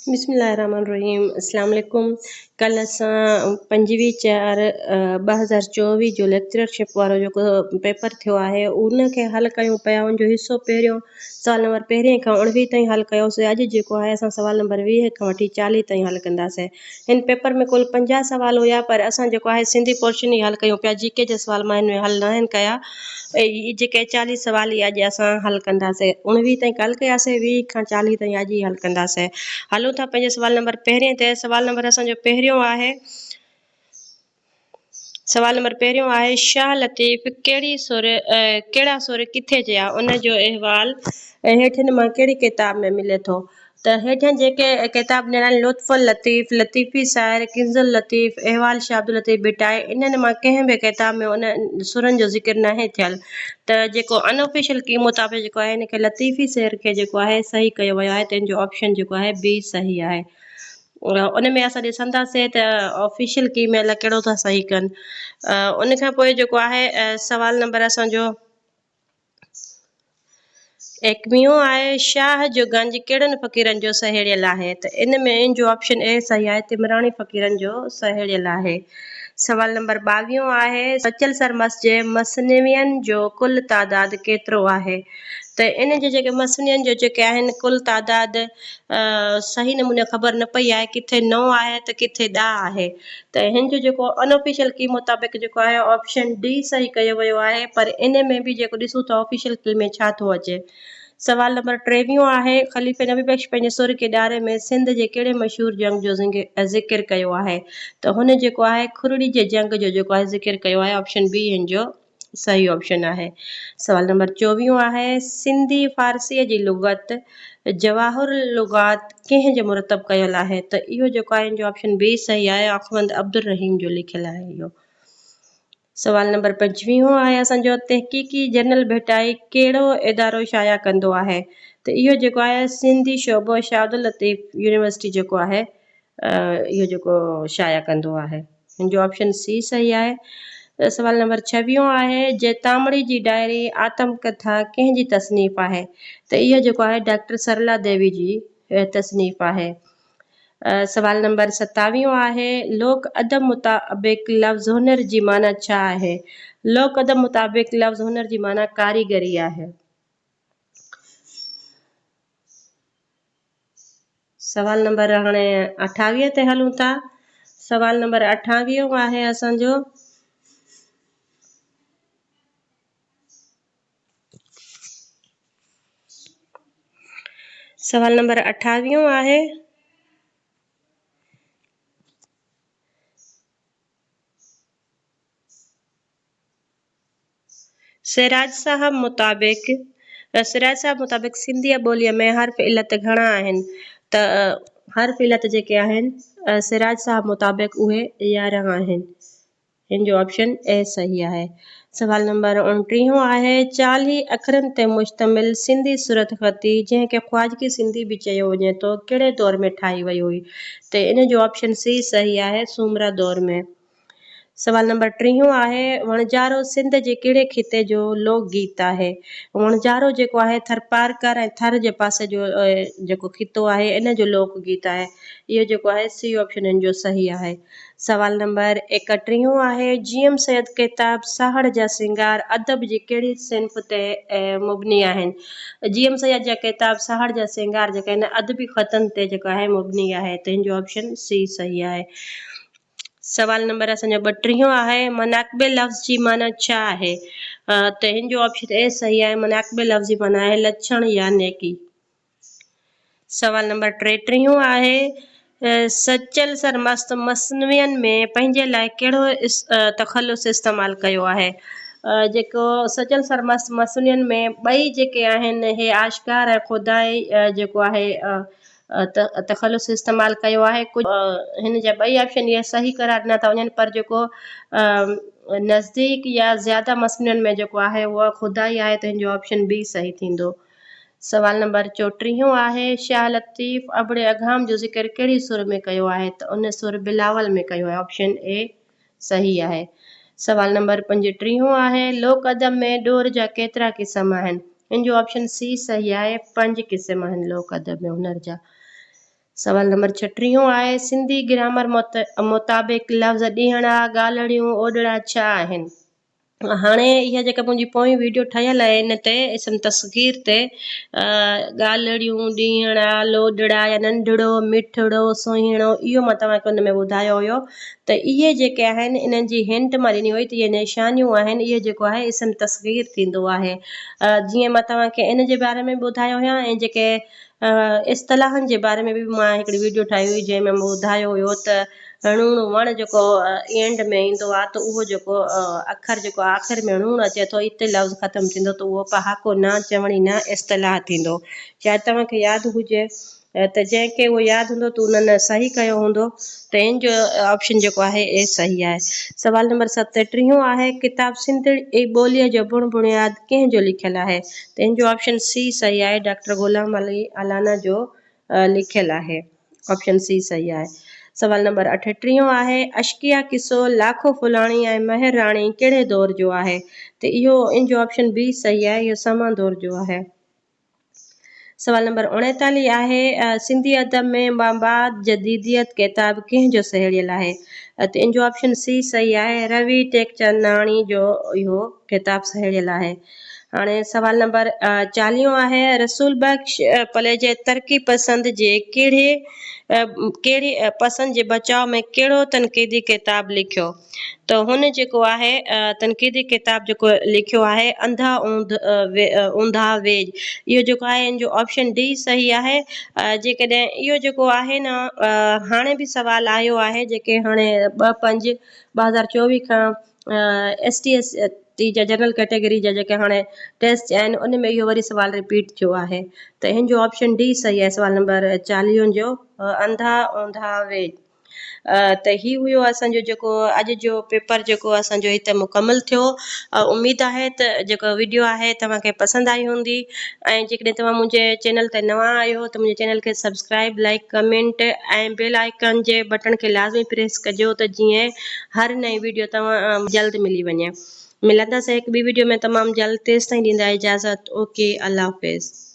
بسم الله الرحمن الرحيم اسلام عليڪم ڪل اسان 25 4 2024 جو ليڪچررشپ وارو جيڪو پيپر ٿيو آهي ان کي حل ڪيون پيا ان جو حصو پهريون سوال نمبر پهرين کان 19 تائين حل ڪيوسي اڄ جيڪو آهي اسان سوال نمبر 20 کان وٺي 40 تائين حل ڪنداسي هن پيپر ۾ ڪل 50 سوال هيا پر اسان جيڪو آهي سنڌي پورشن ئي حل ڪيون پيا جي ڪي جا سوال مان هن ۾ حل ناهن ڪيا اهي جيڪي 40 سوال ئي اڄ اسان حل ڪنداسي 19 تائين ڪل ڪياسي 20 کان 40 تائين اڄ ئي حل ڪنداسي هلون ٿا پنهنجي سوال نمبر پهرين تي سوال نمبر اسان جو پهريون آهي سوال نمبر پهريون آهي، شاهه لطيف ڪهڙي سر ڪهڙا سر ڪٿي چيا؟ ان جو احوال هيٺين مان ڪهڙي ڪتاب ۾ ملي ٿو؟ ته هيٺين جيڪي ڪتاب ڏنل آهن لطف اللطيف، لطيفي سائر، ڪنز اللطيف، احوال شاهه عبداللطيف ڀٽائي انهن مان ڪنهن به ڪتاب ۾ ان سرن جو ذڪر ناهي ٿيل ته جيڪو ان آفيشل ڪي مطابق جيڪو آهي ان کي لطيفي سير کي جيڪو آهي صحيح ڪيو ويو آهي تنهن جو آپشن جيڪو آهي بي صحيح آهي. ان ۾ اسان ڏسنداسين ته آفيشل ڪي مهل ڪهڙو ٿا صحيح ڪن ان کان پوء جيڪو آهي سوال نمبر اسان جو ايڪويهون آهي شاهه جو گنج ڪهڙن فقيرن جو سهيڙيل آهي ته ان ۾ ان جو آپشن اي صحيح آهي تمراڻي فقيرن جو سهيڙيل آهي سوال نمبر 22 آهي سچل سرمست جي مثنوين جو ڪل تعداد ڪيترو آهي ته ان جي جيڪي مثنوين جو جيڪي آهن ڪل تعداد صحيح نموني خبر نه پئي آهي ڪٿي نو آهي ته ڪٿي ڏهه آهي ته هن جو جيڪو ان آفيشل ڪي مطابق جيڪو آهي آپشن ڊي صحيح ڪيو ويو آهي پر ان ۾ به جيڪو ڏسون ته آفيشل ڪي ۾ ڇا ٿو اچي. سوال نمبر ٽيويهون آهي خليفي نبي بخش پنهنجي سر ڪيڏاري ۾ سنڌ جي ڪهڙي مشهور جنگ جو ذڪر ڪيو آهي ته هن جيڪو آهي کرڙي جي جنگ جو جيڪو آهي ذڪر ڪيو آهي آپشن بي هن جو صحيح آپشن آهي. سوال نمبر چوويهون آهي، سنڌي فارسيء جي لغت جواهر اللغات ڪنهن جو مرتب ڪيل آهي؟ ته اهو جيڪو آهي ان جو آپشن بي صحيح آهي آخوند عبدالرحيم جو لکيل آهي اهو. سوال نمبر پنجويهون آهي اسان جو تحقيقي جرنل ڀٽائي ڪهڙو ادارو شايع ڪندو آهي؟ ته اهو جيڪو آهي سنڌي شعبو شاهه عبداللطيف يونيورسٽي جيڪو آهي اهو جيڪو شايع ڪندو آهي. هن جو آپشن سي صحيح آهي. سوال نمبر ڇويهون آهي، جيتامڙي جي ڊائري آتم ڪٿا ڪنهن جي تصنيف آهي؟ ته اهو جيڪو آهي ڊاڪٽر سرلا ديوي جي تصنيف آهي. سوال نمبر ستاويهون آهي، لوڪ ادب مطابق لفظ هنر جي معنيٰ ڇا آهي؟ لوڪ ادب مطابق لفظ هنر جي معنيٰ ڪاريگري آهي. سوال نمبر هاڻي 28 تي هلون ٿا. سوال نمبر 28 آهي اسان جو. سوال نمبر 28 آهي. سراج صاحب مطابق سراج صاحب مطابق سنڌيء ٻوليء ۾ حرف علت گهڻا آهن ته حرف علت جيڪي آهن سراج صاحب مطابق اهي 11 آهن. هن جو آپشن اي صحيح آهي. سوال نمبر 29 آهي، 40 اکرن تي مشتمل سنڌي صورتخطي جنهن کي خواجگي سنڌي به چيو وڃي ٿو ڪهڙي دور ۾ ٺاهي وئي هئي؟ ته ان جو آپشن سي صحيح آهي سومرا دور ۾. سوال نمبر ٽيهون آهي، وڻجارو سنڌ جي ڪهڙي خطي جو لوڪ گيت آهي؟ وڻجارو جيڪو آهي ٿرپارڪر ۽ ٿر جي پاسي جو جيڪو خطو آهي ان جو لوڪ گيت آهي. اهو جيڪو آهي سي آپشن ان جو صحيح آهي. سوال نمبر ايڪٽيهون آهي، جي ايم سيد ڪتاب ساهڙ جا سينگار ادب جي ڪهڙي صنف تي مبني آهن؟ جي ايم سيد جا ڪتاب ساهڙ جا سينگار جيڪا آهن ادبي خطن تي جيڪو آهي مبني آهي تنهن جو آپشن سي صحيح آهي. سوال نمبر اسان جو ٻٽيهون آهي، مناقبي لفظ جي معنيٰ ڇا آهي؟ ته هن جو آپشن اي صحيح آهي، مناقبي لفظ جي معنيٰ آهي لڇڻ يا نيڪي. سوال نمبر ٽيٽيهون آهي، سچل سرمست مثنوين ۾ پنهنجي لاء ڪهڙو تخلص استعمال ڪيو آهي؟ جيڪو سچل سرمست مثنوين ۾ ٻئي جيڪي آهن هي آشڪار ۽ خدائي جيڪو آهي تخلص استعمال ڪيو آهي. ڪجهه هن جا ٻئي آپشن اهي صحيح قرار ڏنا ٿا وڃن پر جيڪو نزديڪ يا زياده مثنوين ۾ جيڪو آهي اهو خدائي آهي ته هن جو آپشن بي صحيح ٿيندو. سوال نمبر چوٽيهون آهي، شاهه لطيف ابڙي اگهام جو ذڪر ڪهڙي سر ۾ ڪيو آهي ته ان سر بلاول ۾ ڪيو آهي آپشن اي صحيح آهي. سوال نمبر پنجٽيهون آهي، لوڪ ادب ۾ ڏور جا ڪيترا قسم آهن؟ ان جو آپشن سي صحيح آهي، پنج قسم آهن لوڪ ادب ۾ هنر جا. سوال نمبر ڇٽيهون آهي، سنڌي گرامر مطابق لفظ ڏينهڙا، ڳالهڙيون، اوڏڙا ڇا آهن؟ هاڻي اها جيڪا منهنجي پوئين ويڊيو ٺهيل آهي ان تي اسم تصغير تي ڳالهڙيون، ڏينهڙا، لوڏڙا يا ننڍڙو، مٺڙو، سهڻو اهو مان توهان کي ان ۾ ٻڌايو هيو ته اهي جيڪي آهن انهن جي هنٽ مان ڏني هئي ته اهي نشانيون آهن اهي جيڪو آهي اسم تصغير ٿيندو آهي جيئن مان توهان کي ان جي باري ۾ ٻڌايو هيو ۽ جيڪي اصطلاحن جي باري ۾ به مان هڪڙي ويڊيو ٺاهي هئي جنهن ۾ مون ٻڌايو هيو ته ڻوڻ وڻ جيڪو اينڊ ۾ ايندو آهي ته اهو جيڪو اکر جيڪو آخر ۾ ڻوڻ اچي ٿو اتي لفظ ختم ٿيندو ته اهو پهاڪو نه چوڻي نه اصطلاح ٿيندو شايد توهان کي ياد هجي ته جنهن کي اهو ياد هوندو ته انهن صحيح ڪيو هوندو ته ان جو آپشن جيڪو آهي اي صحيح آهي. سوال نمبر ستٽيهون آهي ڪتاب سنڌ اي ٻوليء جو بڻ بڻياد ڪنهن جو لکيل آهي؟ ته ان جو آپشن سي صحيح آهي ڊاڪٽر غلام علي الانا جو لکيل آهي. آپشن سي صحيح آهي. سوال نمبر اٺٽيهون آهي عشقيه قصو لاکو ڦلاڻي ۽ مهر راڻي ڪهڙي دور جو آهي؟ ته اهو ان جو آپشن بي صحيح آهي اهو سما دور جو آهي. سوال نمبر 39 آهي، سنڌي ادب ۾ مابعد جديديت ڪتاب ڪنهن جو سهيڙيل آهي؟ ته ان جو آپشن سي صحيح آهي، روي ٽيڪچنداڻي جو اهو ڪتاب سهيڙيل آهي. هاڻي سوال نمبر چاليهون آهي، رسول بخش پليجي ترقي پسند جي ڪهڙي ڪهڙي پسند جي بچاء ۾ ڪهڙو تنقيدي ڪتاب لکيو؟ ته هن جيڪو آهي تنقيدي ڪتاب جيڪو لکيو آهي انڌا اونڌا ويڄ اهو جيڪو آهي ان جو آپشن ڊي صحيح آهي جيڪڏهن اهو جيڪو آهي نه هاڻي به سوال آيو آهي جيڪي هاڻي ٻه پنج 2024 کان ايس ٽي ايس ٽي جا جنرل ڪيٽيگري جا جيڪي هاڻي ٽيسٽ آهن ان ۾ اهو وري سوال رپيٽ ٿيو آهي ته هن جو آپشن ڊي صحيح آهي سوال نمبر چاليهن جو انڌا اونڌا ويڄ ته هي هيو اسان جو جيڪو اڄ جو پيپر جيڪو اسان جو هتي مڪمل ٿيو اميد آهي ته جيڪو ويڊيو آهي توهان کي پسند آئي هوندي ۽ جيڪڏهن توهان منهنجي چينل تي نوان آهيو ته منهنجي چينل کي subscribe like comment ۽ bell icon جي بٽڻ کي لازمي پريس ڪجو ته جيئن هر نئين ويڊيو توهان جلد ملي وڃي ملنداسين هڪ ٻي ويڊيو ۾ تمام جلد تيستائين ڏيندا اجازت اوڪي الله حافظ.